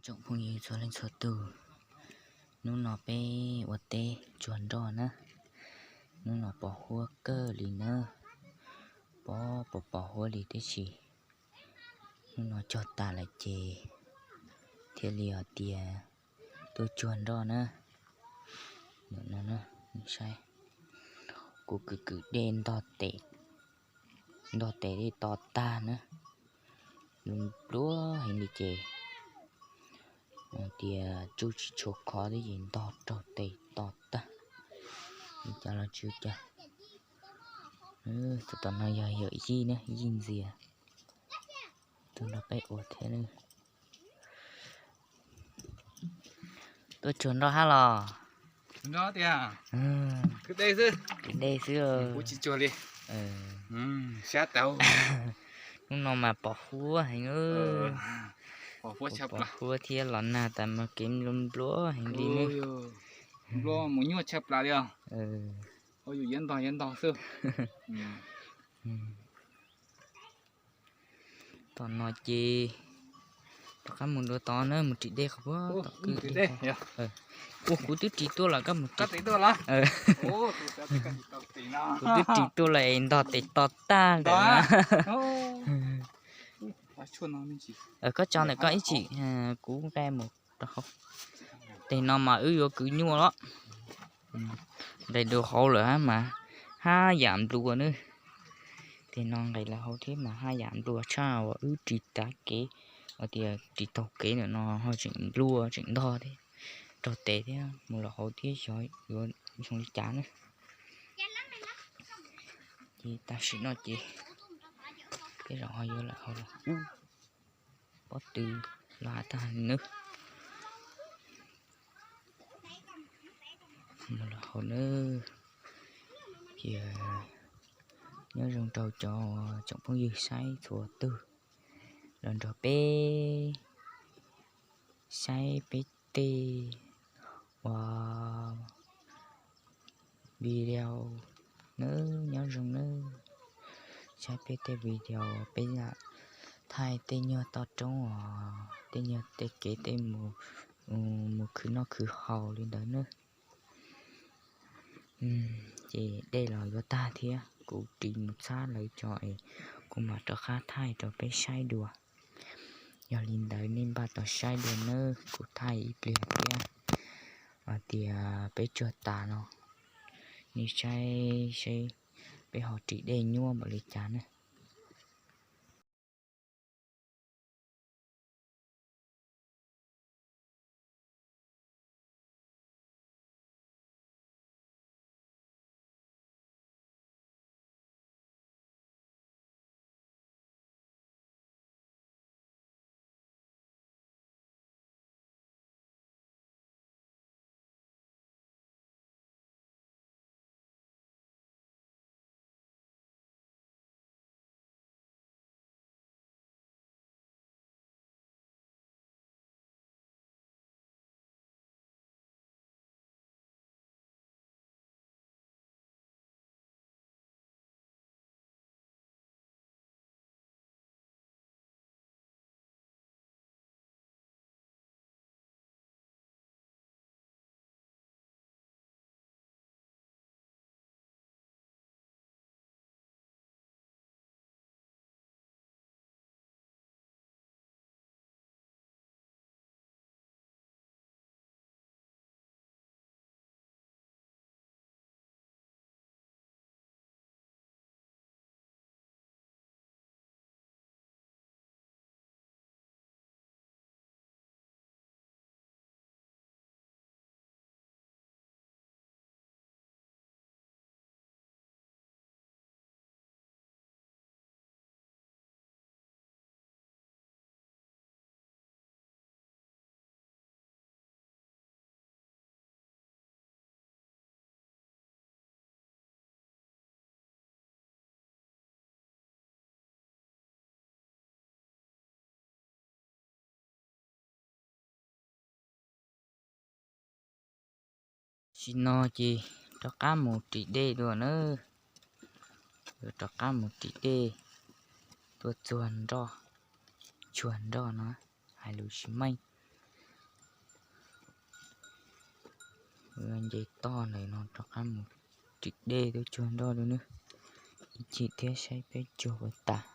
Tsoom phooj ywg txhua leej txhua tus, hnub no peb ua teb tsuag nroj na. Hnub no pos huab kawg li na, pos pos pos huab li tib si. Hnub no cog tas lawm ces thiaj li hais tias tuaj tsuag nroj na. Saib, kuv kwv kwv dej ntog tes, ntog tes dej to tag na. Npluav heev li ces tias tsuj tsis tshua khov thiab ces ntog raug tes to tag. Li cas los tsis ua cas. Tus tom no yog yawm yij na, yij ntxias, tuaj nrog peb ua thiab. Tuaj tsuag nroj hab los? Kwv dej xwb. Hnub no mas pos huab heev, pos huab thiab los nag tas mas kev npluav npluav heev li ne. Tom no ces rov qab mus dua tod na, mus ris dej qhov puag tom kwj. Ua kuv twb ris tuaj los koj mus ris. Kuv twb ris tuaj los es ntog tes to tag ntawm no. Koj tso ntawm koj ib chim, kuv nqes mus rau hauv. Teg no mas wb yuav kwv nyuaj los. Nqes dua hauv lawm hab mas hab yam nplua na. Teg no nqes lawm hauv thiab mas hab yam nplua tshaj uas wb ris tav kev, hais tias ris taug kev ntawm no ho tseem nplua tseem ntog thiab, raug tes thiab mus lawm hauv thiab xyov yuav zoo li cas na. Ces tam sim no ces peb zaum ho yuav lawm hauv los ub, pob tw los hab tag li nawb. Los hauv nawb. Ces nyob zoo rau cov tsoom phooj ywg saib txhua tug los nrog peb saib peb tej ua video nawb, nyob zoo nawb. Saib peb tej video peb lam thaij tej nyuag toj roob os, tej nyuag tej kev tej mus, mus khwv noj khwv haus li ntawd nawb. Ces dej los yuav tag thiab, kuv ris mus txhab lawv tso es kuv mam rov qab thaij rau peb saib dua. Yog li ntawd nej npaj tos saib dua nawb, kuv thaij ib pliag thiab hais tias peb tsuag tas no, nej saib seb peb ho ris dej nyuaj npaum li cas na. Tam sim no ces rov qab mus ris dej dua nawb. Yuav rov qab mus ris dej, tuaj txuag nroj, tsuag nroj no, hais lus tsis meej. Nce toj ntawm no rov qab mus ris dej tuaj tsuag nroj dua nawb. Ib chim thiab saib peb tsuag puas tas.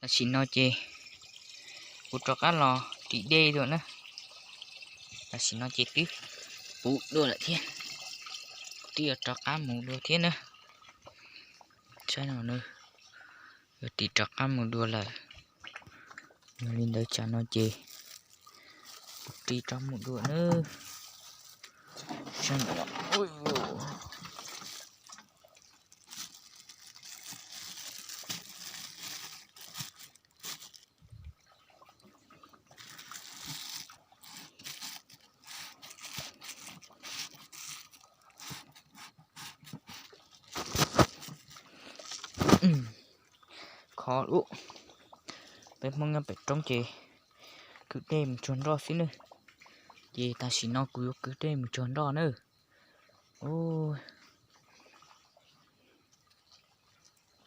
Tam sim no ces kuv rov qab los ris dej dua na. Tam sim no ces twb puv dua lawm thiab, kuv twb yuav rov qab mus dua thiab na. Saib no na, yuav ris rov qab mus dua lawm. Yog li ntawd tsam no ces kuv ris rov mus dua na. Saib no, ui, khov lub, peb Hmoob nyob pem roob ces kwv dej mus tsuag nroj xwb nawb. Ces tam sim no kuv yuav kwv dej mus tsuag nroj nawb.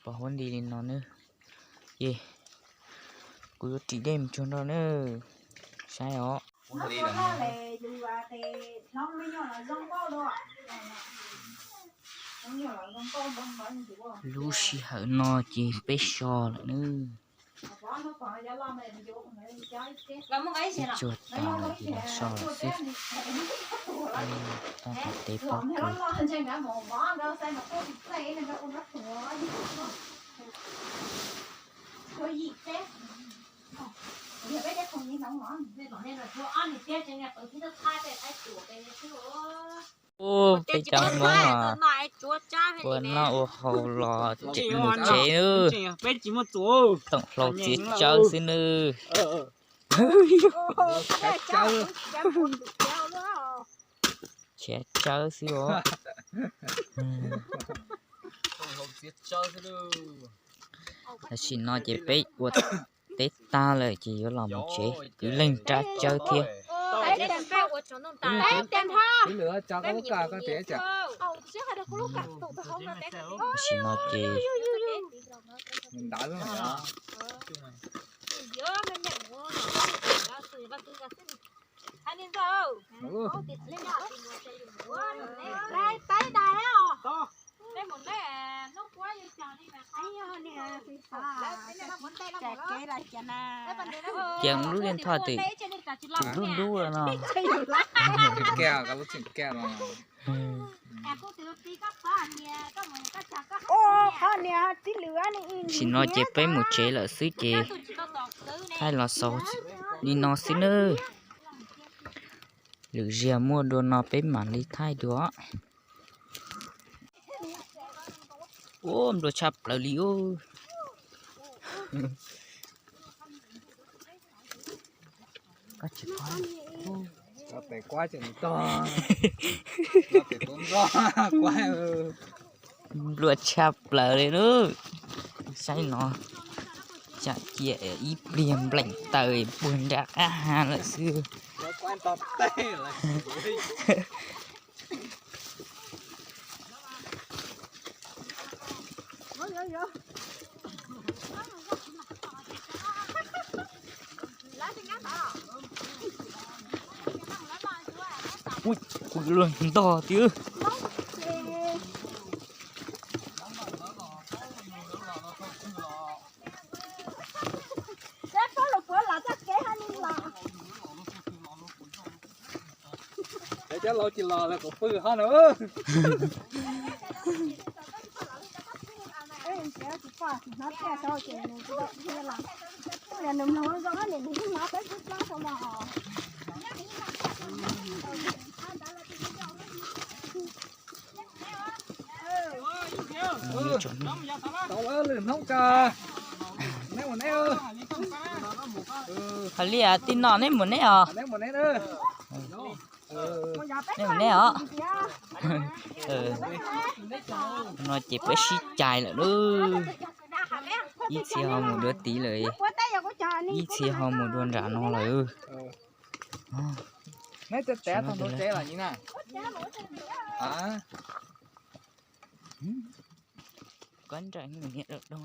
Pos huab nti li no nawb. Ces kuv yuav ris dej mus tsuag nroj nawb. Saib os. Lub sij hawm no ces peb so lawm nawb. Peb tsuag tas ces los so lawm xwb. Toj teb pob kws. Ua peb cov Hmoob mas ua noj ua haus los tseem mus tsev, toom hlau txiav tsawb xwb nawb. Tshiav tsawb xwb os. Tam sim no ces peb ua teb tag lawm ces yuav los mus tsev, kwv leej rab tsawb thiab. Tam sim no ces Ces lub niag thoj twm tsum dub dub no. Tam sim no ces peb mus tsev lawm xwb ces thaij los xaus li no xwb nawb. Lwm zaug muaj dua no peb mam li thaij dua. Ua nplua tshaj plaws li. Nplua tshaj plaws li lub. Saib no, tsam cia ib pliag npleem taws puag nram qab hav lawm xwb. Ui, kuv luag ntog tiag. Cov laus tsis los lawv kuv pw hov na. Tau lwm hnub tso. Neb mus neb. Hais li tij no neb mus neb os. Neb mus neb os. No ces peb sib cais lawm lub. Ib txhia ho mus dua tid lawm. Ib txhia ho mus dua nram no lawm. Neb teb tau ntau tsev los na. Koj nram niam dawm doog.